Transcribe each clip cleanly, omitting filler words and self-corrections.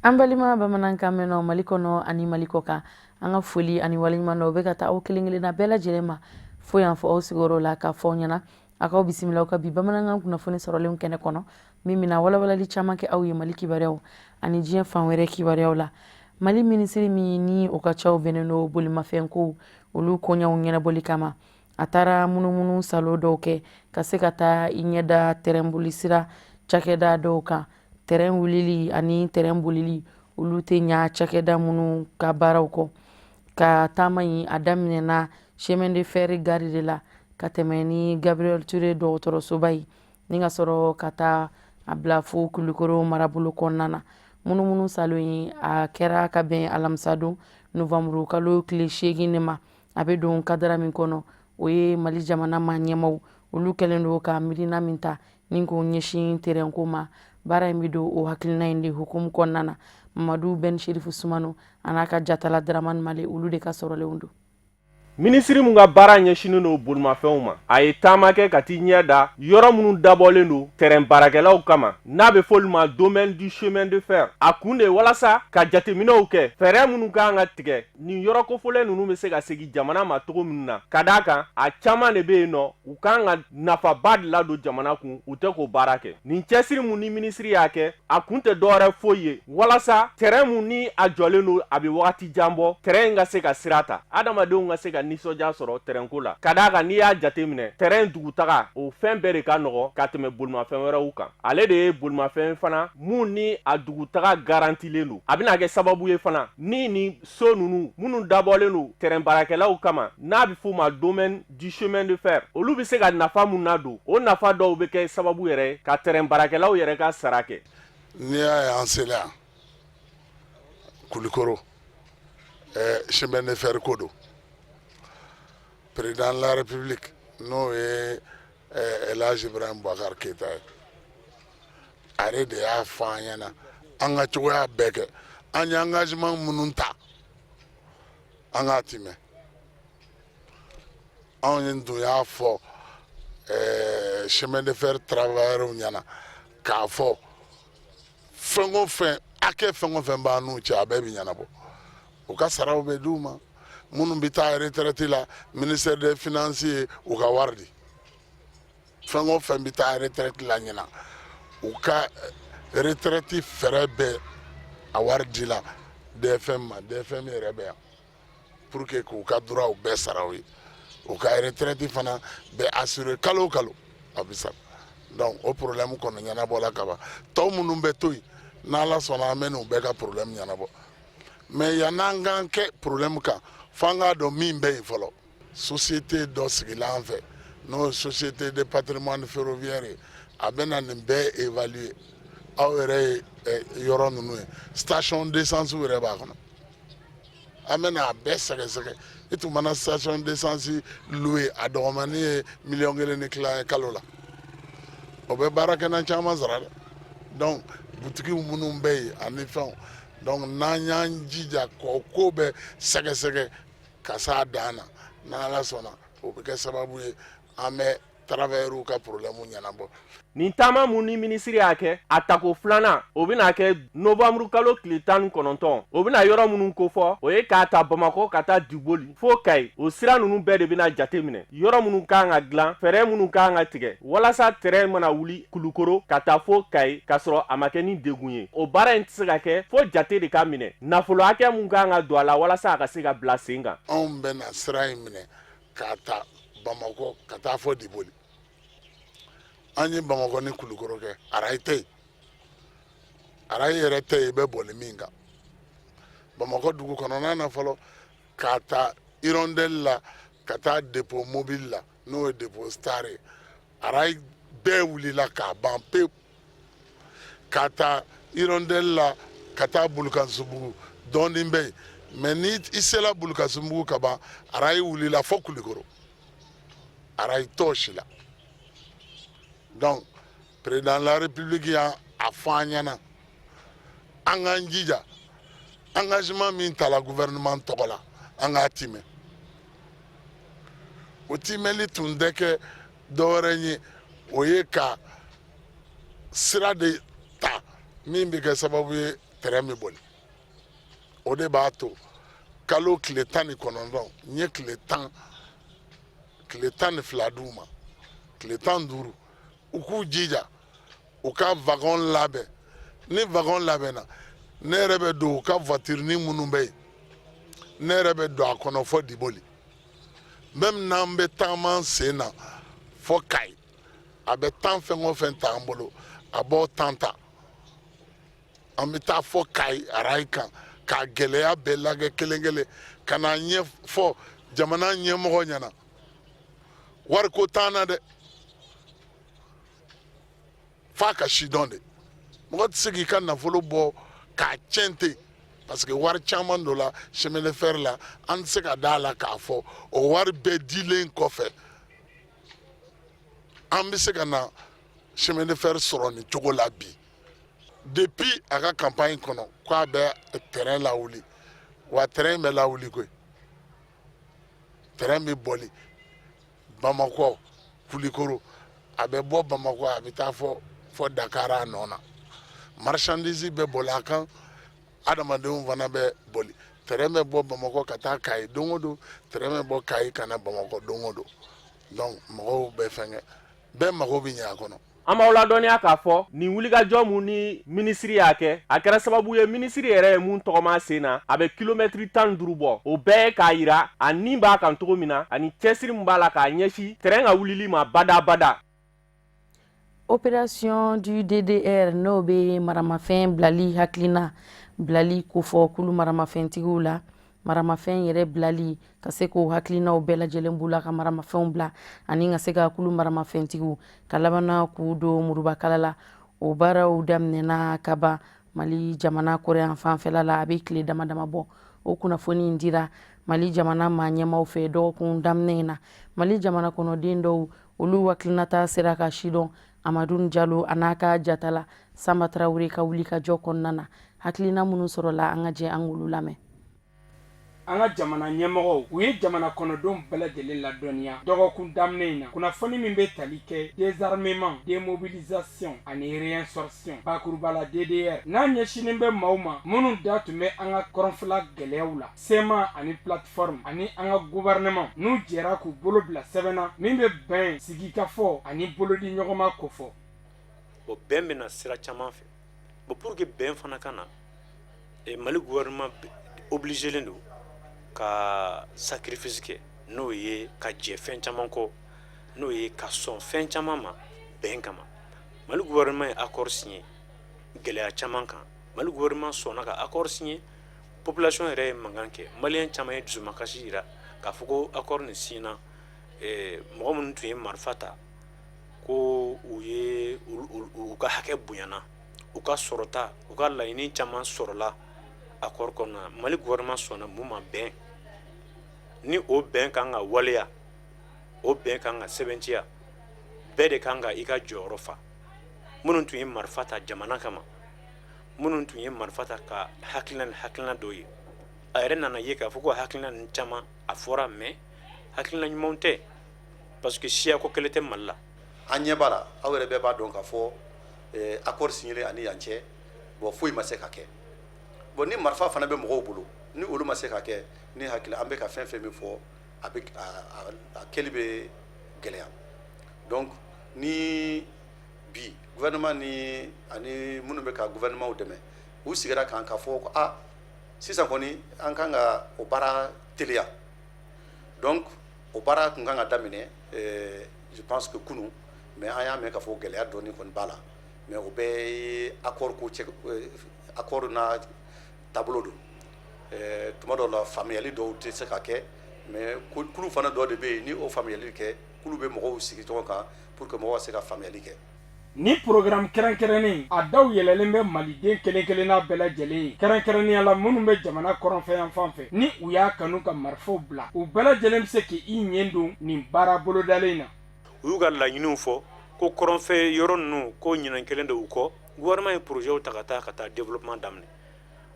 An balima bamanankan mɛnnaw Mali kɔnɔ ani Mali kɔ kan, an ka foli ani waleɲuman dɔn bɛ ka taa aw kelen kelenna bɛɛ lajɛlen ma fo yan fɔ aw sigiyɔrɔ la, k'a fɔ aw ɲɛna a k'aw bisimila aw ka bi bamanankan kunnafoni sɔrɔlenw kɛnɛ kɔnɔ, min bɛna walawalali caman kɛ aw ye Mali kibaruyaw ani diɲɛ fan wɛrɛ kibaruyaw la. Mali minisiri min ni o ka caw bɛnnen don bolimafɛnkow olu koɲɛw ɲɛnabɔli kama, a taara munumunu salo dɔw kɛ ka se ka taa i ɲɛda tɛrɛnboli sira cakɛda dɔw kan. Tɛrɛn wulili ani tɛrɛn bolili, olu tɛ ɲa cakɛda minnu ka baaraw kɔ. Ka taama in a daminɛna chemin de fer gare de la ka tɛmɛ ni Gabriel Touré dɔgɔtɔrɔsoba ye, ni ka sɔrɔ ka taa a bila fo Kulukoro marabolo kɔnɔna na. Munumunu salo in, a kɛra ka bɛn alamisadon novanburu kalo tile 8 de ma. A bɛ don kadara min kɔnɔ, o ye Mali jamana maa ɲɛmaw olu kɛlen don ka miirina min ta ni k'o ɲɛsin terɛnko ma. Baara in bɛ don o hakilina in de hukumu kɔnɔna na. Mamadu Ben Sherifu Sumano a n'a ka jatala Dramane Male, olu de ka sɔrɔlenw don. Minisiri min ka baara ɲɛsinnen don bolimafɛnw ma, a ye taama kɛ ka t'i ɲɛ da yɔrɔ minnu dabɔlen don tɛrɛn baarakɛlaw kama, n'a bɛ f'olu ma domaine du chemin de fer. A kun de ye walasa ka jateminɛw kɛ, fɛɛrɛ minnu ka kan ka tigɛ nin yɔrɔ kofɔlen ninnu bɛ se ka segin jamana ma cogo min na, ka d'a kan a caman de bɛ yen nɔ, u kan ka nafaba de ladon jamana kun, u tɛ k'o baara kɛ. Nin cɛsiri mun ni minisiri y'a kɛ, a kun tɛ dɔwɛrɛ foyi ye walasa tɛrɛn mun ni a jɔlen don, a bɛ wagati jan bɔ, tɛrɛn in ka se ka sira ta, adamadenw ka se ka nisɔndiya sɔrɔ tɛrɛnko la, ka d'a kan n'i y'a jateminɛ, tɛrɛn dugutaga o fɛn bɛɛ de ka nɔgɔ ka tɛmɛ bolimafɛn wɛrɛw kan. Ale de ye bolimafɛn fana mun ni a dugutaga garantilen don. A bɛna kɛ sababu ye fana ni nin so ninnu minnu dabɔlen don tɛrɛn baarakɛlaw kama, n'a bɛ f'o ma domaine du chemin de fer, olu bɛ se ka nafa mun nadon, o nafa dɔw bɛ kɛ sababu yɛrɛ ka tɛrɛn baarakɛlaw yɛrɛ ka sara kɛ. N'i y'a ye an sela yan Kulikoro, chemin de fer ko don. Président de la République, n'o ye El Hadj Ibrahim Boubacar Keita ye, ale de y'a fɔ an ɲɛna an ka cogoya bɛɛ kɛ, an ye engagement minnu ta, an k'a timɛ. Anw ye dun y'a fɔ chemin de fer travailleurs ɲɛna k'a fɔ fɛn o fɛn, hakɛ fɛn o fɛn b'an n'u cɛ, a bɛɛ bɛ ɲɛnabɔ. U ka saraw bɛ d'u ma. Minnu bɛ taa retraite la, ministère des Finances ye u ka wari di. Fɛn o fɛn bɛ taa retraite la ɲinan, u ka retraite fɛɛrɛ bɛɛ, a wari dila DFM ma. DFM yɛrɛ bɛ yan pour que k'u ka droit bɛɛ sara u ye. U ka retraite fana bɛ assurer kalo o kalo, a bɛ sara. Donc o problème kɔni ɲɛnabɔla ka ban. Tɔw minnu bɛ to yen, n'Ala sɔnna, an bɛ n'u bɛɛ ka problème ɲɛnabɔ. Mais yann'an k'an kɛ problème kan, f'an k'a dɔn min bɛ yen fɔlɔ. Société dɔ sigila an fɛ, n'o ye Société de patrimoine ferroviaire ye. A bɛ na nin bɛɛ évaluer. Aw yɛrɛ ye yɔrɔ ninnu ye, station d'essence yɛrɛ b'a kɔnɔ. An bɛ a bɛɛ sɛgɛsɛgɛ. I tun mana station d'essence louer, a dɔgɔmani ye miliyɔn 1 ni tila ye kalo la. O bɛ baarakɛla caman sara dɛ. Donc butigiw minnu bɛ yen ani fɛnw, donc n'an y'an jija k'o ko bɛɛ sɛgɛsɛgɛ ka s'a dan na, n'Ala sɔnna, o bɛ kɛ sababu ye an bɛ travailleurs ka problème ɲɛnabɔ. Nin taama mun ni minisiri y'a kɛ, a tako filanan, o bɛna kɛ novanburu kalo tile 19. O bɛna yɔrɔ minnu kofɔ, o ye k'a ta Bamakɔ ka taa Diboli fo Kayi. O sira ninnu bɛɛ de bɛna jate minɛ, yɔrɔ minnu kan ka dilan, fɛɛrɛ minnu kan ka tigɛ walasa tɛrɛn mana wuli Kulukoro ka taa fo Kayi k'a sɔrɔ a ma kɛ ni degun ye. O baara in tɛ se ka kɛ fo jate de ka minɛ, nafolo hakɛ mun kan ka don a la walasa a ka se ka bila sen kan. Anw bɛna sira in minɛ k'a ta Bamakɔ ka taa fɔ Diboli. An ye Bamakɔ ni Kulukoro kɛ, arayi tɛ yen, arayi yɛrɛ tɛ yen i bɛ boli min kan. Bamakɔ dugu kɔnɔna na fɔlɔ, k'a ta Hirondelle la ka taa dépôt mobile la, n'o ye dépôt Star ye, arayi bɛɛ wulila k'a ban pewu. K'a ta Hirondelle la ka taa Bulukasunbugu, dɔɔnin bɛ yen, mais ni i sela Bulukasunbugu ka ban, arayi wulila fo Kulikoro, arayi t'o si la. Donc président de la République y'a a fɔ an ɲɛna an k'an jija, engagement min tala gouvernement tɔgɔ la, an k'a timɛ. O timɛli tun tɛ kɛ dɔwɛrɛ ye, o ye ka sira de ta min bɛ kɛ sababu ye. tɛrɛn bɛ boli. O de b'a to kalo tile 19, n ye tile 10, tile 12 d'u ma, tile 15, u k'u jija u ka wagon labɛn. Ni wagon labɛnna, ne yɛrɛ bɛ don u ka voiture minnu bɛ yen, ne yɛrɛ bɛ don a kɔnɔ fɔ Diboli. Même n'an bɛ taama sen na fɔ Kayi, a bɛ temps fɛn o fɛn t'an bolo, a b'o temps ta. An bɛ taa fɔ Kayi arayi kan k'a gɛlɛya bɛɛ lajɛ kelen kelen ka n'a ɲɛfɔ jamana ɲɛmɔgɔ ɲɛna. Wariko t'an na dɛ, f'a ka sidɔn de. Mɔgɔ tɛ se k'i ka nafolo bɔ k'a tiɲɛ ten, parce que wari caman dɔ la chemin de fer la, an tɛ se ka da a la k'a fɔ o wari bɛɛ dilen kɔfɛ, an bɛ se ka na chemin de fer sɔrɔ nin cogo la bi. Depuis a ka campagne kɔnɔ k'a bɛ tɛrɛn lawuli, wa tɛrɛn bɛ lawuli koyi. Tɛrɛn bɛ bɔli Bamakɔ Kulikoro, a bɛ bɔ Bamakɔ, a bɛ taa fɔ Dakar a nɔ na. Marchandise bɛ boli a kan, adamadenw fana bɛ boli. Tɛrɛn bɛ bɔ Bamakɔ ka taa Kayi don o don, tɛrɛn bɛ bɔ Kayi ka na Bamakɔ don o don. Donc mɔgɔw bɛ fɛnkɛ, bɛɛ mago bɛ ɲɛ a kɔnɔ. An b'aw ladɔnniya k'a fɔ nin wulikajɔ mun ni minisiri y'a kɛ, a kɛra sababu ye minisiri yɛrɛ ye mun tɔgɔma sen na, a bɛ kilomɛtiri 15 bɔ. O bɛɛ ye k'a yira a nin b'a kan cogo min na ani cɛsiri min b'a la k'a ɲɛsin tɛrɛn ka wulili ma badabada. Opération du DDR, n'o bɛ maramafɛn bilali hakilina bilali kofɔ kulu maramafɛntigiw la, maramafɛn yɛrɛ bilali ka se k'o hakilinaw bɛɛ lajɛlen b'u la ka maramafɛnw bila ani ka se ka kulu maramafɛntigiw ka labanna k'u don murubakala la, o baaraw daminɛna ka ban Mali jamana kɔrɔyan fanfɛla la, a bɛ tile dama dama bɔ. O kunnafoni in dira Mali jamana maa ɲɛmaw fɛ dɔgɔkun daminɛ in na. Mali jamana kɔnɔden dɔw, olu hakilinata sera ka sidɔn Amadu Jalo a n'a ka jatala Sanba Tarawele ka wuli ka jɔ kɔnɔna na. Hakilina minnu sɔrɔla, an ka jɛ an k'olu lamɛn. An ka jamana ɲɛmɔgɔw, u ye jamana kɔnɔdenw bɛɛ lajɛlen ladɔnniya dɔgɔkun daminɛ in na, kunnafoni min bɛ tali kɛ désarmement, démobilisation ani réinsertion, bakuruba la DDR, n'a ɲɛsinnen bɛ maaw ma minnu da tun bɛ an ka kɔrɔnfɛla gɛlɛyaw la. CMA ani plateforme ani an ka gouvernement n'u jɛra k'u bolo bila sɛbɛn na min bɛ bɛn, sigikafɔ ani bolodi ɲɔgɔnma kofɔ. Bon, bɛn bɛ na sira caman fɛ. Bon, pour que bɛn fana ka na, Mali gouvernement obligélen don ka sacrifice kɛ, n'o ye ka jɛ fɛn caman kɔ, n'o ye ka sɔn fɛn caman ma bɛn kama. Mali gouvernement ye accord signé gɛlɛya caman kan. Mali gouvernement sɔnna ka accord signé, population yɛrɛ ye mankan kɛ, maliyɛn caman ye dusumakasi jira k'a fɔ ko accord nin signéna, mɔgɔ minnu tun ye marifa ta, ko u ye u ka hakɛ bonyana, u ka sɔrɔta, u ka laɲini caman sɔrɔla accord kɔnɔna. Mali gouvernement sɔnna mun ma? Bɛn. Ni o bɛn kan ka waleya, o bɛn kan ka sɛbɛntiya, bɛɛ de kan ka i ka jɔyɔrɔ fa. Minnu tun ye marifa ta jamana kama, minnu tun ye marifa ta ka hakilina ni hakilina dɔw ye, a yɛrɛ nana ye k'a fɔ ko hakilina ninnu caman a fɔra, mais hakilina ɲumanw tɛ, parce que siyako kɛlɛ tɛ Mali la. An ɲɛ b'a la, aw yɛrɛ bɛɛ b'a dɔn k'a fɔ accord signélen ani yan cɛ, bon, foyi ma se ka kɛ. Bon, ni marifa fana bɛ mɔgɔw bolo, ni olu ma se ka kɛ, ni hakili an bɛ ka fɛn fɛn min fɔ, a bɛ a kɛli bɛ gɛlɛya. Donc ni bi gouvernement ni ani minnu bɛ ka gouvernement dɛmɛ, u sigira kan ka fɔ ko a sisan kɔni an kan ka o baara teliya. Donc o baara tun kan ka daminɛ, je pense que kunun, mais an y'a mɛn k'a fɔ gɛlɛya dɔɔni kɔni b'a la. Mais o bɛɛ ye accord ko cɛ, accord n'a taabolo don. Tuma dɔw la, faamuyali dɔw tɛ se ka kɛ, mais kulu fana dɔ de bɛ yen, ni o faamuyali kɛ, kulu bɛ mɔgɔw sigi ɲɔgɔn kan pour que mɔgɔw ka se ka faamuyali kɛ. Ni programme kɛrɛnkɛrɛnnen, a daw yɛlɛlen bɛ maliden kelen kelenna bɛɛ lajɛlen ye, kɛrɛnkɛrɛnnenya la minnu bɛ jamana kɔrɔnfɛ fan fɛ, ni u y'a kanu ka marifaw bila, u bɛɛ lajɛlen bɛ se k'i ɲɛ don nin baara bolodalen na. U y'u ka laɲiniw fɔ ko kɔrɔnfɛ yɔrɔ ninnu, ko ɲinan kelen don u kɔ. Gouvernement ye projet ta ka taa développement daminɛ.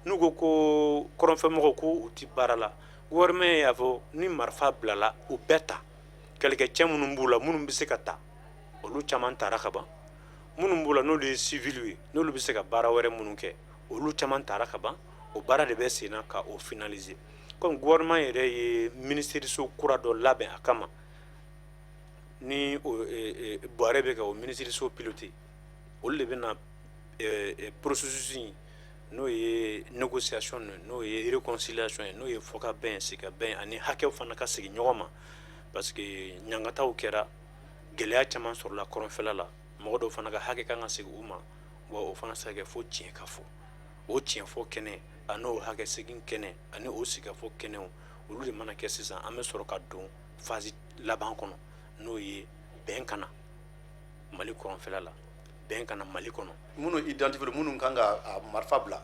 N'u ko ko kɔrɔnfɛmɔgɔw ko u ti baara la, gouvernement y'a fɔ ni marifa bilala, u bɛɛ ta. Kɛlɛkɛcɛ minnu b'u la, minnu bɛ se ka ta, olu caman taara ka ban. Minnu b'u la, n'olu ye civil ye, n'olu bɛ se ka baara wɛrɛ minnu kɛ, Olu caman tara ka ban, o baara de bɛ sen na ka o finaliser. Comme gouvernement yɛrɛ ye minisiriso kura dɔ labɛn a kama, ni Buwarɛ bɛ ka o minisiriso piloter, olu de bɛna processus in, n'o ye négociation, n'o ye réconciliation ye, n'o ye fɔkabɛn, sigikabɛn ani hakɛw fana ka segin ɲɔgɔn ma, parce que ɲangataw kɛra, gɛlɛya caman sɔrɔla kɔrɔnfɛla la, mɔgɔ dɔw fana ka hakɛ kan ka segin u ma. Wa o fana se kɛ fo tiɲɛ ka fɔ. O tiɲɛ fɔ kɛnɛ ani o hakɛ segin kɛnɛ ani o sigikafɔ kɛnɛw, olu de mana kɛ sisan, an bɛ sɔrɔ ka don phase laban kɔnɔ, n'o ye bɛn ka na Mali kɔrɔnfɛla la, bɛn ka na Mali kɔnɔ. Minnu identifié, minnu kan ka marifa bila,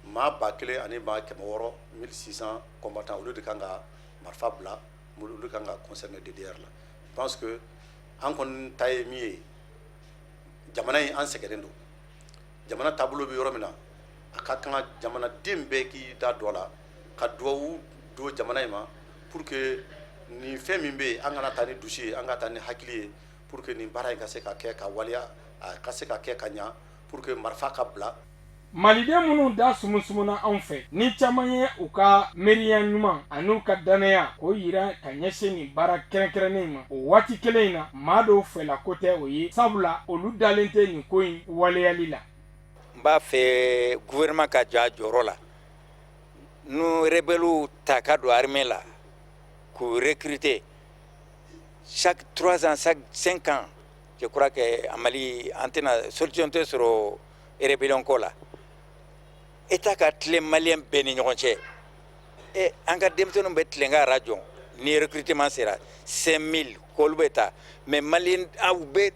maa 1600, 1600 combattants, olu de kan ka marifa bila, olu kan ka concerner DDR la. Je pense que an kɔni ta ye min ye, jamana in, an sɛgɛnnen don. Jamana taabolo bɛ yɔrɔ min na, a ka kan jamanaden bɛɛ k'i da dɔ la ka dugawu don jamana in ma pour que nin fɛn min bɛ yen, an kana taa ni dusu ye, an ka taa ni hakili ye pour que nin baara in ka se ka kɛ ka waleya, a ka se ka kɛ ka ɲa pour que marifa ka bila. Maliden minnu da sumusumuna anw fɛ, ni caman ye u ka miiriya ɲuman an'u ka dannaya k'o yira ka ɲɛsin nin baara kɛrɛnkɛrɛnnen ma, o waati kelen in na, maa dɔw fɛla ko tɛ o ye, sabula olu dalen tɛ nin ko in waleyali la. N b'a fɛ gouvernement ka jɔ a jɔyɔrɔ la, n'u rebelles ta ka don armée la, k'u recruter chaque 3 ans, chaque 5 ans. Je crois que a Mali, an tɛna solution tɛ sɔrɔ rébellion ko la. État ka tilen malien bɛɛ ni ɲɔgɔn cɛ. E, an ka denmisɛnninw bɛ tilen ka rang jɔ ni recrutement sera, 5000 k'olu bɛ ta, mais malien aw bɛ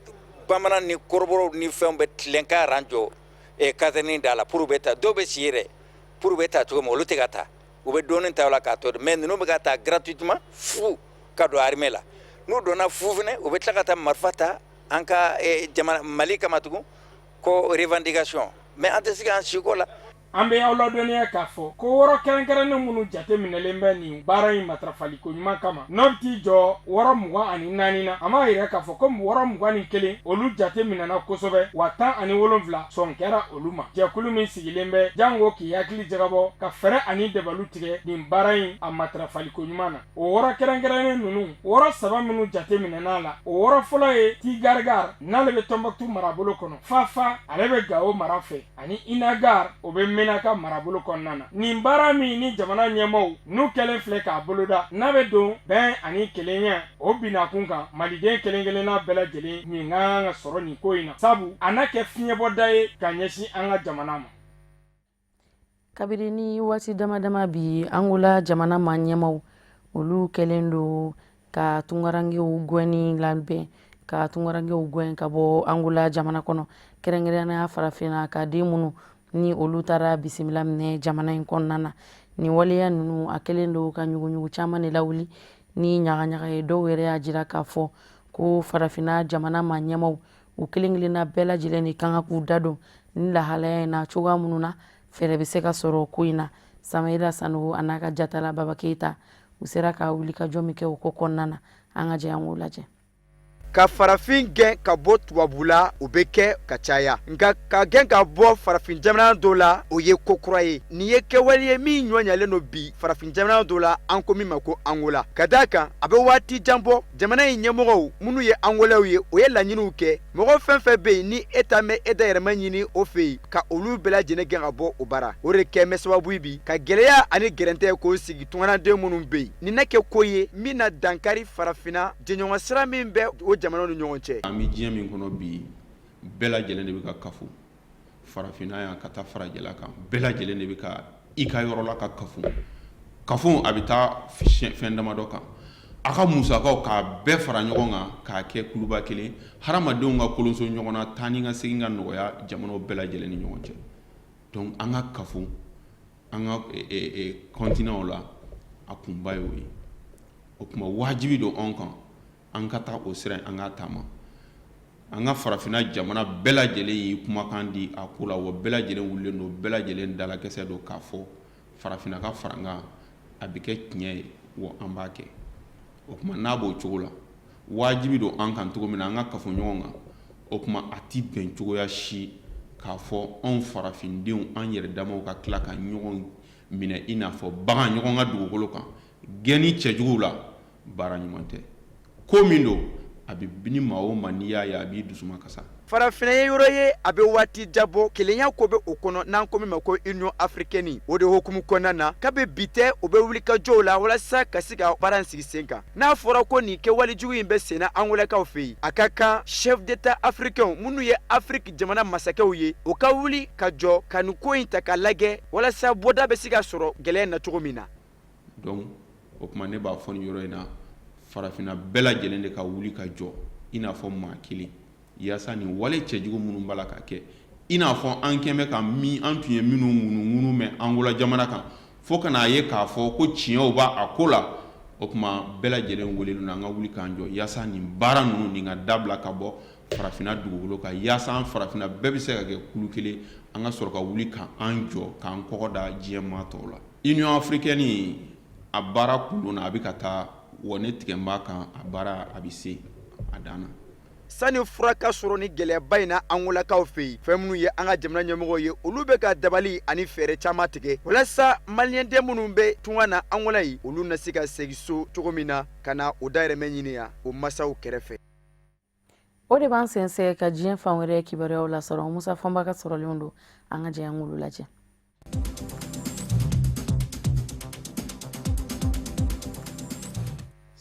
bamanan ni kɔrɔbɔrɔw ni fɛnw bɛ tilen ka rang jɔ caserne da la pour bɛ ta. Dɔw bɛ si yɛrɛ pour bɛ ta cogo min, olu tɛ ka ta. U bɛ dɔɔnin ta o la k'a to, mais ninnu bɛ ka ta gratuitement fu ka don armée la. N'u donna fu fɛnɛ, u bɛ tila ka taa marifa ta an ka jamana Mali kama tugun ko revendication, mais an tɛ se k'an si ko la. An bɛ aw ladɔnniya k'a fɔ ko wɔrɔ kɛrɛnkɛrɛnnen minnu jate minɛlen bɛ nin baara in matarafaliko ɲuman kama, n'o bɛ t'i jɔ wɔrɔ 24 na, an b'a yira k'a fɔ ko wɔrɔ 21, olu jate minɛna kosɛbɛ, wa 17 sɔn kɛra olu ma. Jɛkulu min sigilen bɛ jango k'i hakili jagabɔ ka fɛɛrɛ ani dabalu tigɛ nin baara in a matarafaliko ɲuman na, o wɔrɔ kɛrɛnkɛrɛnnen ninnu, wɔrɔ saba minnu jate minɛna la, o wɔrɔ fɔlɔ ye Tigarigar, n'ale bɛ Tɔnbɔkutu marabolo kɔnɔ, Fafa, ale bɛ Gawo mara fɛ, ani Inagar, o bɛ Menaka marabolo kɔnɔna na. Nin baara min ni jamana ɲɛmaaw n'u kɛlen filɛ k'a boloda, n'a bɛ don bɛn ani kelenya o binakun kan, maliden kelen kelenna bɛɛ lajɛlen nin ka kan ka sɔrɔ nin ko in na, sabu a n'a kɛ fiɲɛbɔda ye ka ɲɛsin an ka jamana ma. Kabini ni waati dama dama bi, Angola jamana ma ɲɛmaw, olu kɛlen don ka tungarankew gɛnni labɛn, ka tungarankew gɛn ka bɔ Angola jamana kɔnɔ, kɛrɛnkɛrɛnnenya farafinna ka den minnu ni olu taara bisimila minɛ jamana in kɔnɔna na. Nin waleya ninnu, a kɛlen don ka ɲuguɲugu caman de lawuli ni ɲagaɲaga ye. Dɔw yɛrɛ y'a jira k'a fɔ ko farafinna jamana ma ɲɛmaw, u kelen kelenna bɛɛ lajɛlen de kan ka k'u da don ni lahalaya in na cogoya minnu na fɛɛrɛ bɛ se ka sɔrɔ ko in na. Samayira Sanogo a n'a ka jatala Baba Keyita, u sera ka wuli ka jɔ min kɛ o ko kɔnɔna na, an ka jɛ an k'o lajɛ. Ka farafin gɛn ka bɔ tubabula, o bɛ kɛ ka caya, nka ka gɛn ka bɔ farafin jamana dɔ la, o ye ko kura ye. Nin ye kɛwale ye min ɲɔ ɲalen don bi farafin jamana dɔ la, an ko min ma ko Angola. Ka d'a kan, a bɛ waati jan bɔ, jamana in ɲɛmɔgɔw minnu ye Angolɛw ye, o ye laɲiniw kɛ, mɔgɔ fɛn fɛn bɛ yen ni e ta mɛn e da yɛrɛma ɲini o fɛ yen, ka olu bɛɛ lajɛlen gɛn ka bɔ o bara. O de kɛ bɛ sababu bi ka gɛlɛya ani gɛrɛntɛ k'o sigi tungaraden minnu bɛ yen. Nin na kɛ ko ye min na dankari farafinna jɛɲɔgɔn sira min bɛ o jamanaw ni ɲɔgɔn cɛ. An bɛ diɲɛ min kɔnɔ bi, bɛɛ lajɛlen de bɛ ka kafo farafinna yan ka taa farajɛla kan. Bɛɛ lajɛlen de bɛ ka i ka yɔrɔ la ka kafo. Kafo a bɛ taa fɛn damadɔ kan, a ka musakaw k'a bɛɛ fara ɲɔgɔn kan k'a kɛ kuluba kelen, hadamadenw ka kolonso ɲɔgɔn na, taa ni ka segin ka nɔgɔya jamanaw bɛɛ lajɛlen ni ɲɔgɔn cɛ. Donc an ka kafo an ka continent la, a kunba ye o ye. O tuma wajibi don anw kan, an ka taa o sira, an ka taama. An ka farafinna jamana bɛɛ lajɛlen y'i kumakan di a ko la, wa bɛɛ lajɛlen wulilen don, bɛɛ lajɛlen dalakɛsɛ don k'a fɔ farafinna ka farankan a bɛ kɛ tiɲɛ ye, wa an b'a kɛ. O tuma n'a b'o cogo la, wajibi don an kan cogo min na an ka kafo ɲɔgɔn kan. O tuma a tɛ bɛn cogoya si. k'a fɔ anw farafindenw an yɛrɛ damaw ka tila ka ɲɔgɔn minɛ i n'a fɔ bagan ɲɔgɔn ka dugukolo kan gɛnni cɛjuguw la baara ɲuman tɛ ko min don a bɛ ni maa o maa n'i y'a ye a b'i dusuma kasa Farafinna ye yɔrɔ ye a bɛ waati jan bɔ kelenya ko bɛ o kɔnɔ n'an ko min ma ko Union africaine. O de hukumu kɔnɔna na kabi bi tɛ u bɛ wulikajɔw la walasa ka se ka baara in sigi sen kan. N'a fɔra ko nin kɛwale jugu in bɛ senna Angolakaw fɛ yen, a ka kan chef d'État africain minnu ye Afrique jamana masakɛw ye, u ka wuli ka jɔ ka nin ko in ta k'a lajɛ walasa bɔda bɛ se ka sɔrɔ gɛlɛya in na cogo min na. Donc o tuma ne b'a fɔ nin yɔrɔ in na farafinna bɛɛ lajɛlen de ka wuli ka jɔ i n'a fɔ maa kelen yaasa nin wale cɛjugu minnu b'a la ka kɛ i n'a fɔ an kɛn bɛ ka min an tun ye minnu ŋunuŋunu mɛn Angola jamana kan fo ka n'a ye k'a fɔ ko tiɲɛw b'a a ko la o tuma bɛɛ lajɛlen welelen don an ka wuli k'an jɔ yaasa nin baara ninnu nin ka dabila ka bɔ farafinna dugukolo kan yaasa an farafinna bɛɛ bɛ se ka kɛ kulu kelen an ka sɔrɔ ka wuli k'an jɔ k'an kɔgɔ da diɲɛ maa tɔw la. Union africaine a baara kundon na a bɛ ka taa wa ne tigɛ b'a kan a baara a bɛ se a dan na. Sani fura ka sɔrɔ ni gɛlɛyaba in na Angolakaw fɛ yen, fɛn minnu ye an ka jamana ɲɛmɔgɔw ye, olu bɛ ka dabali ani fɛɛrɛ caman tigɛ walasa maliyɛnden minnu bɛ tunga na Angola yen, olu na se ka segin so cogo min na ka na u dahirimɛ ɲini yan u masaw kɛrɛfɛ. O de b'an sɛnsɛn ka diɲɛ fan wɛrɛ kibaruyaw lasɔrɔ. Musa Fɔnba ka sɔrɔlenw don, an ka jɛ an k'olu lajɛ.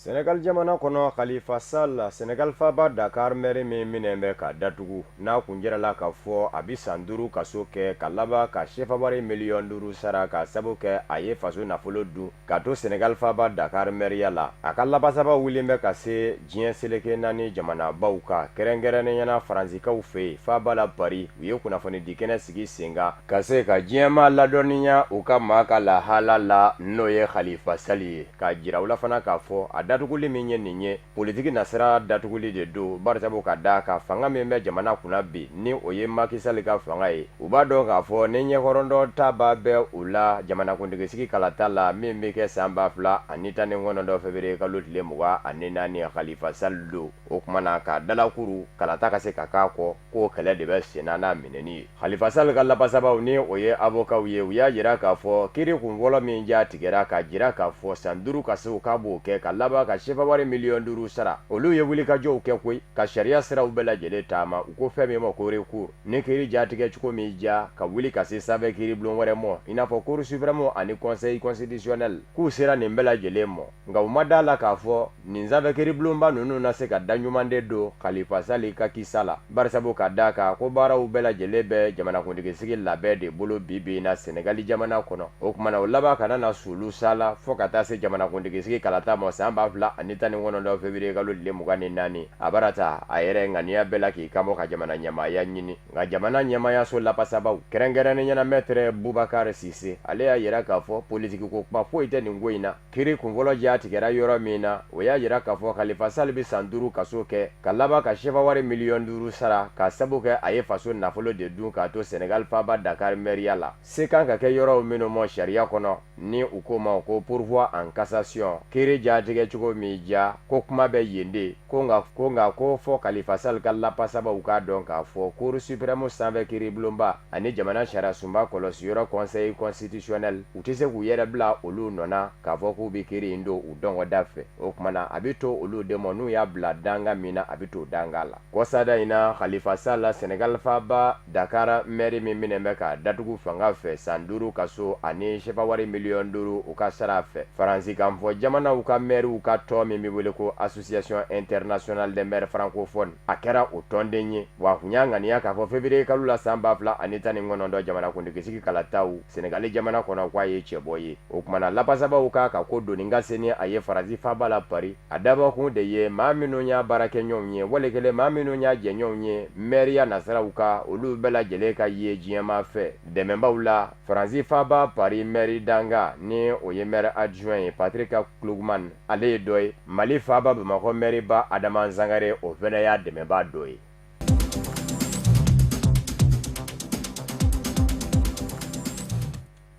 Senegal jamana kɔnɔ, Khalifa Sall, Senegal faaba Dakar mɛri min minɛn bɛ ka datugu, n'a kun jirala k'a fɔ a bɛ san 5 kaso kɛ ka laban ka sefa wari miliyɔn 5 sara ka sabu kɛ a ye faso nafolo dun ka to Senegal faaba Dakar mɛriya la. A ka lapasaba wulilen bɛ ka se diɲɛ seleke naani jamanabaw kan, kɛrɛnkɛrɛnnenya na Faransikaw fɛ yen faaba la Paris. U ye kunnafonidikɛnɛ sigi sen kan ka se ka diɲɛmaa ladɔnniya u ka maa ka lahala la, n'o ye Khalifa Sall ye, k'a jira u la fana k'a fɔ a datuguli min ye nin ye, politiki nasira datuguli de don, barisabu ka d'a kan fanga min bɛ jamana kunna bi, ni o ye Macky Sall ka fanga ye, u b'a dɔn k'a fɔ ni ɲɛkɔrɔndɔ taba bɛ u la jamanakuntigisigi kalata la min bɛ kɛ san 2019 février kalo tile 24. Khalifa Sall don o tuma na k'a dalakuru kalata ka se ka k'a kɔ, k'o kɛlɛ de bɛ senna n'a minɛni ye. Khalifa Sall ka lapasabaw, ni o ye avokaw ye, u y'a jira k'a fɔ kiri kun fɔlɔ min ja tigɛra k'a jira k'a fɔ san 5 kaso k'a b'o kɛ ka laban ka sefa wari miliyɔn 5 sara, olu ye wulikajɔw kɛ koyi ka sariya siraw bɛɛ lajɛlen taama. U ko fɛn min ma ko recours, ni kiri jatigɛ cogo min ja ka wuli ka se sanfɛ kiiribulon wɛrɛ mɔ, i n'a fɔ cour suprême ani conseil constitutionnel, k'u sera nin bɛɛ lajɛlen mɔ. Nka u ma da la k'a fɔ nin sanfɛ kiiribulonba ninnu na se ka da ɲuman de don Khalifa Sall ka kisa la, barisabu ka d'a kan ko baaraw bɛɛ lajɛlen bɛ jamanakuntigisigi labɛn de bolo bi bi in na Senegali jamana kɔnɔ. O tuma na o laban kana na sulu sala fo ka taa se jamanakuntigisigi kalata ma san 2019 février kalo tile 24. A bara ta a yɛrɛ ŋaniya bɛɛ la k'i kanbɔ ka jamana ɲɛmaaya ɲini. Nka jamana ɲɛmaayaso lapasabaw, kɛrɛnkɛrɛnnenya na maître Boubacar Cissé, ale y'a jira k'a fɔ politiki ko kuma foyi tɛ nin ko in na. Kiri kunfɔlɔ ja tigɛra yɔrɔ min na, o y'a jira k'a fɔ Khalifa Sall bɛ san 5 kaso kɛ ka laban ka sefa wari miliyɔn 5 sara ka sabu kɛ a ye faso nafolo de dun k'a to Senegal faaba Dakar mɛriya la. Se kan ka kɛ yɔrɔw minnu ma sariya kɔnɔ, ni u ko ma ko pourvoi en cassation, kiri jatigɛ cogo min ja ko kuma bɛ yen de ko nka ko fɔ Khalifa Sall ka lapasabaw k'a dɔn k'a fɔ cour suprême sanfɛ kiiribulonba ani jamana sariyasunba kɔlɔsiyɔrɔ conseil constitutionnel, u tɛ se k'u yɛrɛ bila olu nɔ na k'a fɔ k'u bɛ kiri in don u dɔngɔda fɛ. O tuma na a bɛ to olu de ma, n'u y'a bila danga min na, a bɛ to danga la. Kɔsada in na, Khalifa Sall, Senegal faaba Dakar mɛri min minɛn bɛ ka datugu fanga fɛ san 5 kaso ani sefa wari miliyɔn 5 u ka sara fɛ, Faransi kanfɔ jamanaw ka mɛriw ka tɔn min bɛ wele ko Association internationale des maires francophones, a kɛra o tɔnden ye. Wa a kun y'a ŋaniya k'a fɔ février kalo la san 2019 jamanakuntigisigi kalataw Senegali jamana kɔnɔ, k'a ye cɛbɔ ye. O tuma na lapasabaw k'a ka ko doni ka se ni a ye Faransi faaba la Paris, a dabɔkun de ye maa minnu y'a baarakɛɲɔgɔnw ye, wali kelen maa minnu y'a jɛɲɔgɔnw ye mɛriya nasiraw kan, olu bɛɛ lajɛlen ka ye diɲɛmaa fɛ dɛmɛbaw la. Faransi faaba Paris mɛri danga, ni o ye maire adjoint ye, Patrick Klugman, ale ye dɔ ye. Mali faaba Bamakɔ mɛriba Adama Sangare, o fana y'a dɛmɛbaa dɔ ye.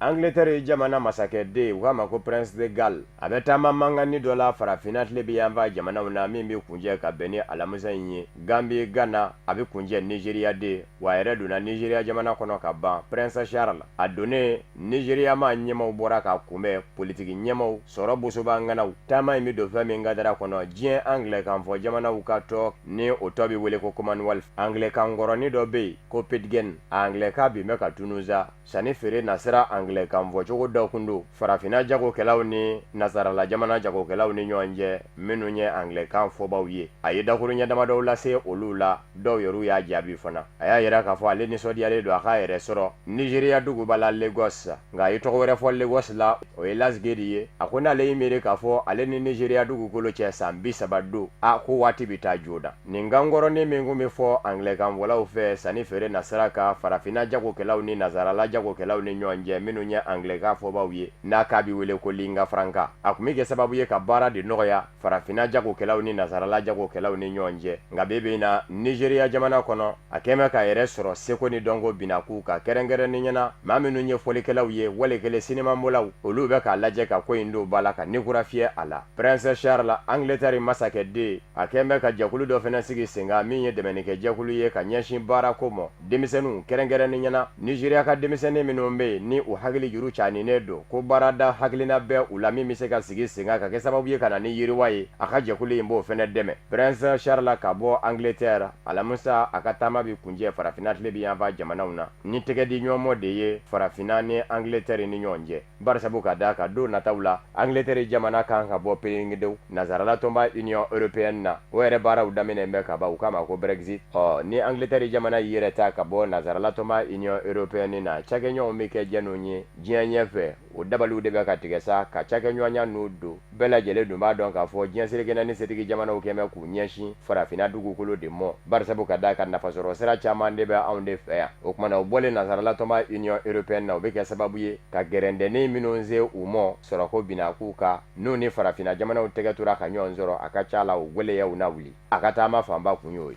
Angleterre jamana masakɛden, u k'a ma ko Prince de Galles, a bɛ taama mankanni dɔ la farafinna tilebin yanfan jamanaw na min bɛ kuncɛ ka bɛn ni alamisa in ye Gambie, Ghana, a bɛ kuncɛ Nigeria de wa a yɛrɛ donna Nigeria jamana kɔnɔ ka ban. Prince Charles a donnen Nigeria, maa ɲɛmaw bɔra k'a kunbɛn, politiki ɲɛmaw, sɔrɔ bosoba ŋanaw. Taama in bɛ don fɛn min kadara kɔnɔ, diɲɛ anglɛkanfɔ jamanaw ka tɔn ni o tɔn bɛ wele ko Commonwealth. Anglɛkan kɔrɔnin dɔ bɛ yen ko Pidgin, a anglɛkan bi bɛ ka tunun sa. Sanni feere nasira anglɛkan fɔcogo dɔ kun don farafinna jagokɛlaw ni nasarala jamana jagokɛlaw ni ɲɔgɔn cɛ minnu ye anglɛkan fɔbaw ye. A ye dakuruɲɛ damadɔw lase olu la, dɔw yɛrɛ y'a jaabi fana. A y'a yira k'a fɔ ale nisɔndiyalen don a k'a yɛrɛ sɔrɔ Nizeriya duguba la Lagos, nka a ye tɔgɔ wɛrɛ fɔ Lagos la, o ye Lasgidi ye. A ko n'ale y'i miiri k'a fɔ ale ni Nizeriya dugukolo cɛ san 30 don, a ko waati bɛ taa joona. Nin kankɔrɔnin min kun bɛ fɔ anglɛkanfɔlaw fɛ sanni feere nasira kan farafinna jagokɛlaw ni nasarala jagokɛlaw ni ɲɔgɔn cɛ minnu ye anglɛkan fɔbaw ye, n'a k'a bɛ wele ko lingua franca, a kun bɛ kɛ sababu ye ka baara de nɔgɔya farafinna jagokɛlaw ni nasarala jagokɛlaw ni ɲɔgɔn cɛ. Nka bi bi in na Nizeriya jamana kɔnɔ, a kɛn bɛ k'a yɛrɛ sɔrɔ seko ni dɔnko binakun kan, kɛrɛnkɛrɛnnenya na maa minnu ye fɔlikɛlaw ye, wali kelen sinimabɔlaw, olu bɛ k'a lajɛ ka ko in don ba la ka ni kura fiyɛ a la. Prince Charles, Angleterre masakɛden, a kɛn bɛ ka jɛkulu dɔ fana sigi sen kan min ye dɛmɛnikɛ jɛkulu ye ka ɲɛsin baarako ma denmisɛnninw, kɛrɛnkɛrɛnnenya na Nizeriya ka denmisɛnnin minnu bɛ yen ni u hakili juru caninen don, ko baarada hakilina bɛ u la min bɛ se ka sigi sen kan ka kɛ sababu ye ka na ni yiriwa ye, a ka jɛkulu in b'o fana dɛmɛ. Prince Charles ka bɔ Angleterre alamisa, a ka taama bɛ kuncɛ farafinna tilebin yanfan jamanaw na ni tɛgɛdiɲɔgɔnma de ye farafinna ni Angleterre ni ɲɔgɔn cɛ. Barisabu ka d'a kan don nataw la Angleterre jamana kan ka bɔ peregedew nansarala tɔnba Union européenne na, o yɛrɛ baaraw daminɛ bɛ ka ban, u k'a ma ko Brexit. Ɔ ni Angleterre jamana y'i yɛrɛ ta ka bɔ nansarala tɔnba Union européenne na, cakɛɲɔgɔnw bɛ kɛ jɛnw ye diɲɛ ɲɛfɛ. O dabaliw de bɛ ka tigɛ sa ka cakɛɲɔgɔnya n'u don. Bɛɛ lajɛlen dun b'a dɔn k'a fɔ diɲɛ seleke naani setigi jamanaw kɛn bɛ k'u ɲɛsin farafinna dugukolo de mɔ, barisabu ka d'a kan nafasɔrɔ sira caman de bɛ anw de fɛ yan. O tuma na, u bɔlen nansarala tɔnba Union européenne na, o bɛ kɛ sababu ye ka gɛrɛndɛnnin minnu se u mɔ sɔrɔko binakun kan, n'u ni farafinna jamanaw tɛgɛ tora ka ɲɔgɔn sɔrɔ, a ka ca la o gwɛlɛyaw na wuli. A ka taama fanba kun y'o ye.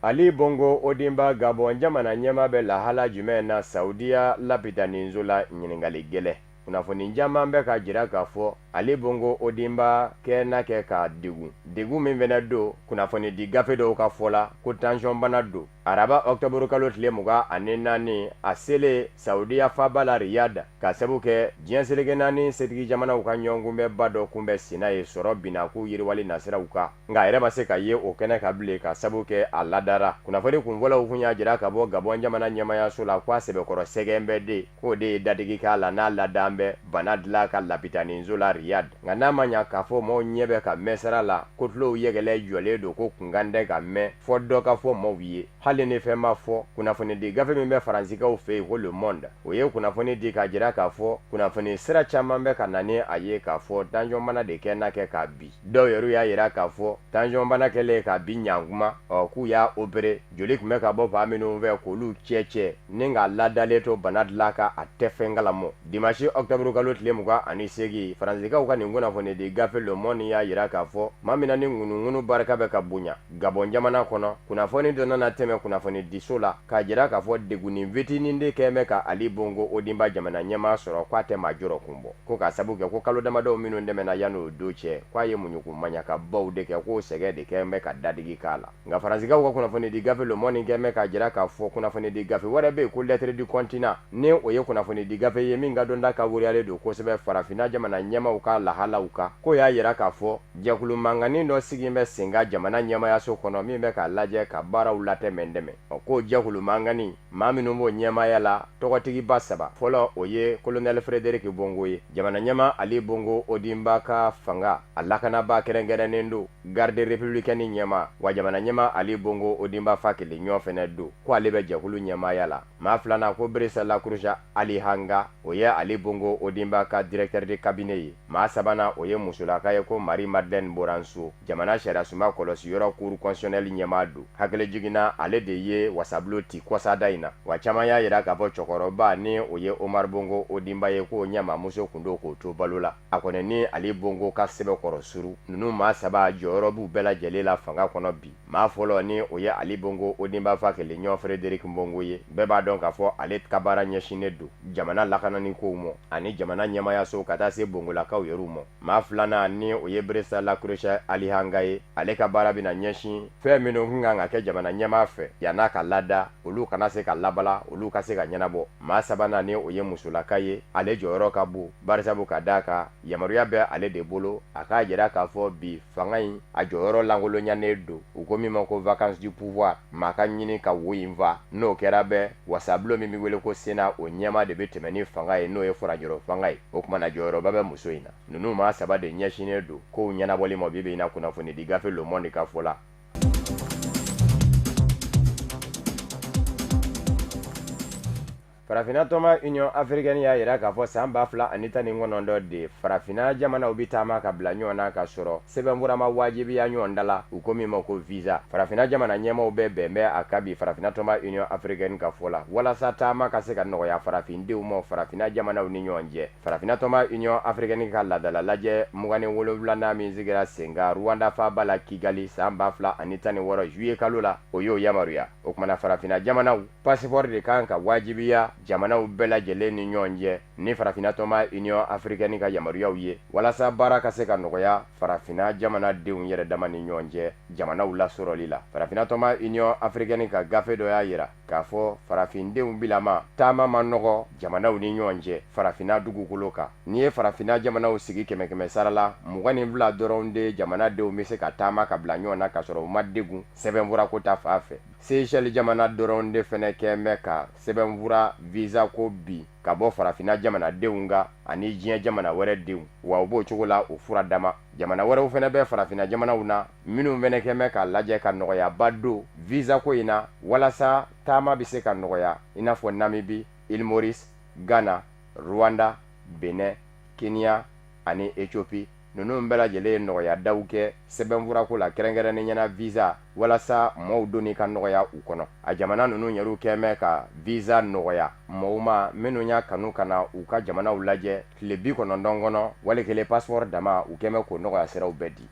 Ali Bongo Ondimba, Gabon jamana ɲɛmaa bɛ lahala jumɛn na Saudiya lapitaninso la? Ɲininkali gɛlɛn. Kunnafoni caman bɛ ka jira k'a fɔ Ali Bongo Ondimba kɛ n'a kɛ ka degun, degun min fana don, kunnafoni di gafe dɔw ka fɔ la ko tansiyɔn bana don. Araba ɔkutɔburu kalo tile 24, a selen Saudiya faaba la Riyad ka sabu kɛ diɲɛ seleke naani setigi jamanaw ka ɲɔgɔnkunbɛnba dɔ kun bɛ senna ye sɔrɔ binakun yiriwali nasiraw kan. Nka a yɛrɛ ma se ka ye o kɛnɛ kan bilen ka sabu kɛ a ladara. Kunnafoni kunfɔlɔw kun y'a jira ka bɔ Gabon jamana ɲɛmayaso la k'a sɛbɛkɔrɔ sɛgɛn bɛ de, k'o de ye dadigi k'a la n'a ladan bɛ bana dilan ka lapitaninso la Riyad. Nka n'a ma ɲa k'a fɔ maaw ɲɛ bɛ ka mɛn sira la, ko tulow yɛgɛlɛ jɔlen don ko kunkan tɛ ka mɛn fɔ dɔ ka fɔ maaw ye. Hali ni fɛn ma fɔ, kunnafonidi gafe min bɛ Faransikaw fɛ yen ko Le Monde, o ye kunnafoni di k'a jira k'a fɔ kunnafoni sira caman bɛ ka na ni a ye k'a fɔ tansiyɔnbana de kɛ n'a kɛ k'a bi. Dɔw yɛrɛ y'a jira k'a fɔ tansiyɔnbana kɛlen k'a bi ɲankuma, ɔ k'u y'a opéré, joli tun bɛ ka bɔ fan minnu fɛ k'olu cɛ cɛ ni k'a ladalen to bana dilan kan, a tɛ fɛn kalama. Dimanche octobre kalo tile 28, Faransikaw ka nin kunnafonidi gafe Le Monde y'a jira k'a fɔ maa min na ni ŋunuŋunu barika bɛ ka bonya Gabon jamana kɔnɔ, kunnafoni dɔ nana tɛmɛ kunnafonidiso la k'a jira k'a fɔ degunnin fitinin de kɛn bɛ ka Ali Bongo Ondimba jamana ɲɛmaa sɔrɔ, k'a tɛ maa jɔrɔ kun bɔ, ko k'a sabu kɛ ko kalo damadɔw minnu tɛmɛna yan'o don cɛ, k'a ye muɲuku maɲakabaw de kɛ, k'o sɛgɛn de kɛn bɛ ka dadigi k'a la. Nka Faransikaw ka kunnafonidi gafe Le Monde kɛn bɛ k'a jira k'a fɔ kunnafonidi gafe wɛrɛ bɛ yen ko Lettre du Continent, ni o ye kunnafonidi gafe ye min ka dɔnta ka wuruyalen don kosɛbɛ farafinna jamana ɲɛmaaw ka lahalaw kan, k'o y'a jira k'a fɔ jɛkulu mankannin dɔ sigilen bɛ sen kan jamana ɲɛmaayaso kɔnɔ min bɛ k'a lajɛ ka baaraw latɛmɛ dɛmɛ. Ɔ k'o jɛkulu mankannin, maa minnu b'o ɲɛmaaya la, tɔgɔtigiba saba fɔlɔ, o ye kolonɛli Frédéric Bongo ye, jamana ɲɛmaa Ali Bongo Ondimba ka fanga a lakanabaa kɛrɛnkɛrɛnnen don, garde républicaine ɲɛmaa, wa jamana ɲɛmaa Ali Bongo Ondimba fa kelen ɲɔ fɛnɛ don, ko ale bɛ jɛkulu ɲɛmaaya la. Maa filanan ko Brice Laccruche Alihanga, o ye Ali Bongo Ondimba ka directeur de cabinet ye. Maa sabanan, o ye musolaka ye ko Marie Madeleine Boranso, jamana sariyasunba kɔlɔsiyɔrɔ Cour constitutionnelle ɲɛmaa don. Hakilijigin na, ale de ye wasabulon ci kɔsada in na. Wa caman y'a jira k'a fɔ cɛkɔrɔba ni o ye Omar Bongo Odimba ye, k'o ɲɛmaamuso tun don k'o to balo la. A kɔni ni Ali Bongo ka sɛbɛkɔrɔ suru. Ninnu maa saba jɔyɔrɔ b'u bɛɛ lajɛlen la fanga kɔnɔ bi. Maa fɔlɔ ni o ye Ali Bongo Odimba fa kelen ɲɔ Frédéric Bongo ye, bɛɛ b'a dɔn k'a fɔ ale ka baara ɲɛsinnen don jamana lakanani kow ma ani jamana ɲɛmaayaso ka taa se bongolakaw yɛrɛw ma. Maa filanan ni o ye Brice Lacroix Alihanga ye, ale ka baara bɛna ɲɛsin fɛn minnu tun kan ka kɛ jamana ɲɛmaa fɛ yann'a ka lada, olu kana se ka labala, olu ka se ka ɲɛnabɔ. Maa sabanan ni o ye musolaka ye, ale jɔyɔrɔ ka bon barisabu ka d'a kan yamaruya bɛ ale de bolo a k'a jira k'a fɔ bi fanga in a jɔyɔrɔ lankolonyanen don, u ko min ma ko vacance du pouvoir, maa ka ɲini ka wo in fa. N'o kɛra bɛ wasabulon min bɛ wele ko Sénat, o ɲɛmaa de bɛ tɛmɛ ni fanga ye, n'o ye furancɛrɔ fanga ye. O tuma na jɔyɔrɔba bɛ muso in na. Ninnu maa saba de ɲɛsinnen don kow ɲɛnabɔli ma bi bi in na kunnafonidi gafe Le Monde ka fɔ la. Farafinna tɔnba Union africaine y'a jira k'a fɔ san 2019 de farafinna jamanaw bɛ taama ka bila ɲɔgɔn na ka sɔrɔ sɛbɛnfura ma wajibiya ɲɔgɔn da la, u ko min ma ko visa. Farafinna jamana ɲɛmaaw bɛɛ bɛn bɛ a kan bi farafinna tɔnba Union africaine ka fɔ la, walasa taama ka se ka nɔgɔya farafindenw ma farafinna jamanaw ni ɲɔgɔn cɛ. Farafinna tɔnba Union africaine ka laadala lajɛ 27nan min sigira sen kan Rwanda faaba la Kigali san 2016 juillet kalo la, o y'o yamaruya. O tuma na farafinna jamanaw passeport de kan ka wajibiya jamanaw bɛɛ lajɛlen ni ɲɔgɔn cɛ ni farafinna tɔnba Union africaine ka yamaruyaw ye, walasa baara ka se ka nɔgɔya farafinna jamanadenw yɛrɛ dama ni ɲɔgɔn cɛ jamanaw lasɔrɔli la. Farafinna tɔnba Union africaine ka gafe dɔ y'a jira k'a fɔ farafindenw bilama taama man nɔgɔ jamanaw ni ɲɔgɔn cɛ farafinna dugukolo kan. N'i ye farafinna jamanaw sigi kɛmɛ kɛmɛ sara la, 22 dɔrɔn de jamanadenw bɛ se ka taama ka bila ɲɔgɔn na ka sɔrɔ u ma degun sɛbɛnfurako ta fan fɛ. Seychelles jamana dɔrɔn de fɛnɛ kɛn bɛ ka sɛbɛnfura visa ko bin ka bɔ farafinna jamanadenw kan ani diɲɛ jamana wɛrɛ denw, wa u b'o cogo la o fura dama. Jamana wɛrɛw fɛnɛ bɛ farafinna jamanaw na minnu fɛnɛ kɛn bɛ k'a lajɛ ka nɔgɔyaba don visa ko in na walasa taama bɛ se ka nɔgɔya, i n'a fɔ Namibie, Île Maurice, Ghana, Rwanda, Benin, Kenya ani Ethiopie. Ninnu bɛɛ lajɛlen ye nɔgɔyadaw kɛ sɛbɛnfurako la, kɛrɛnkɛrɛnnenya la visa, walasa mɔɔw donni ka nɔgɔya u kɔnɔ. A jamana ninnu yɛrɛw kɛn bɛ ka visa nɔgɔya mɔɔw ma minnu y'a kanu ka na u ka jamanaw lajɛ tile 90 kɔnɔ, wali kelen passeport dama, u kɛn bɛ k'o nɔgɔya siraw bɛɛ di.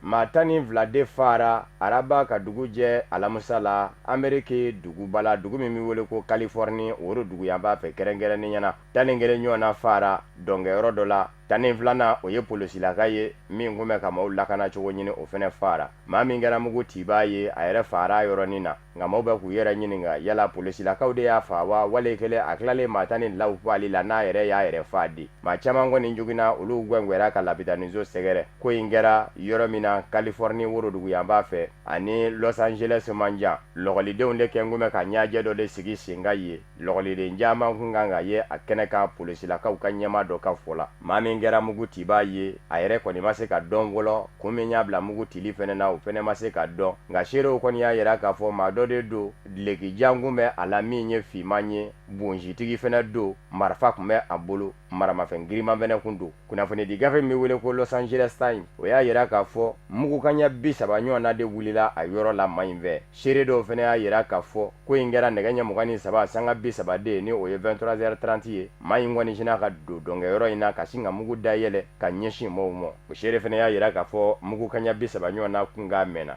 Maa 12 de faara araba ka dugu jɛ alamisa la Ameriki duguba la, dugu min bɛ wele ko Californie, woroduguyanfan fɛ kɛrɛnkɛrɛnnenya na. 11 ɲɔgɔn na faara dɔnkɛyɔrɔ dɔ la. 12nan, o ye polisilaka ye min tun bɛ ka maaw lakanacogo ɲini, o fana faara. Maa min kɛra mugu cibaa ye, a yɛrɛ faara a yɔrɔnin na. Nka maaw bɛ k'u yɛrɛ ɲininka yala polisilakaw de y'a faa wa, wali kelen a tilalen maa 12 faali la n'a yɛrɛ y'a yɛrɛ faa de. Maa caman kɔni joginna, olu gwɛngwɛra ka lapitaniso sɛgɛrɛ. Ko in kɛra yɔrɔ min na Californie woroduguyanfan fɛ ani Los Angeles man jan. Lɔgɔlidenw de kɛn kun bɛ ka ɲajɛ dɔ de sigi sen kan yen. Lɔgɔliden caman kun kan ka ye a kɛnɛ kan polisilakaw ka ɲɛmaa dɔ ka fɔ la. Maa min kɛra mugu cibaa ye, a yɛrɛ kɔni ma se ka dɔn fɔlɔ. Kun min y'a bila mugu cili fɛnɛ na, o fɛnɛ ma se ka dɔn. Nka seerew kɔni y'a yira k'a fɔ maa dɔ de don, duloki jan kun bɛ a la min ye finman ye, bonsitigi fɛnɛ don, marifa kun bɛ a bolo, maramafɛn girinman fɛnɛ kun don. Kunnafonidi gafe min bɛ wele ko Los Angeles Times, o y'a yira k'a fɔ mugukanɲɛ 30 ɲɔgɔn na de wulila a yɔrɔ la maa in fɛ. Seere dɔw fɛnɛ y'a yira k'a fɔ ko in kɛra nɛgɛ ɲɛ 23:30 de, ni o ye 23h30 ye. Maa in kɔni sinna ka don dɔnkɛyɔrɔ in na ka sin ka mugu dayɛlɛ ka ɲɛsin maaw ma. O seere fɛnɛ y'a yira k'a fɔ mugukanɲɛ 30 ɲɔgɔn na kunkan mɛnna.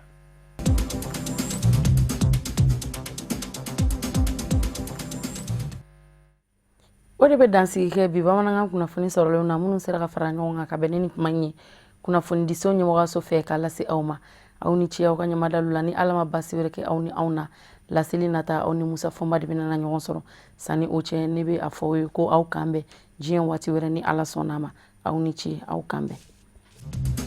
O de bɛ dansigi kɛ bi bamanankan kunnafoni sɔrɔlenw na minnu sera ka fara ɲɔgɔn kan ka bɛn ni nin kuma in ye kunnafonidiso ɲɛmɔgɔyaso fɛ k'a lase aw ma. Aw ni ce aw ka ɲɛmadalu la. Ni Ala ma basi wɛrɛ kɛ aw ni anw na, laseli nata aw ni Musa Fɔnba de bɛna na ɲɔgɔn sɔrɔ. Sanni o cɛ, ne bɛ a fɔ aw ye ko aw k'an bɛn diɲɛ waati wɛrɛ ni Ala sɔnna a ma. Aw ni ce, aw k'an bɛn.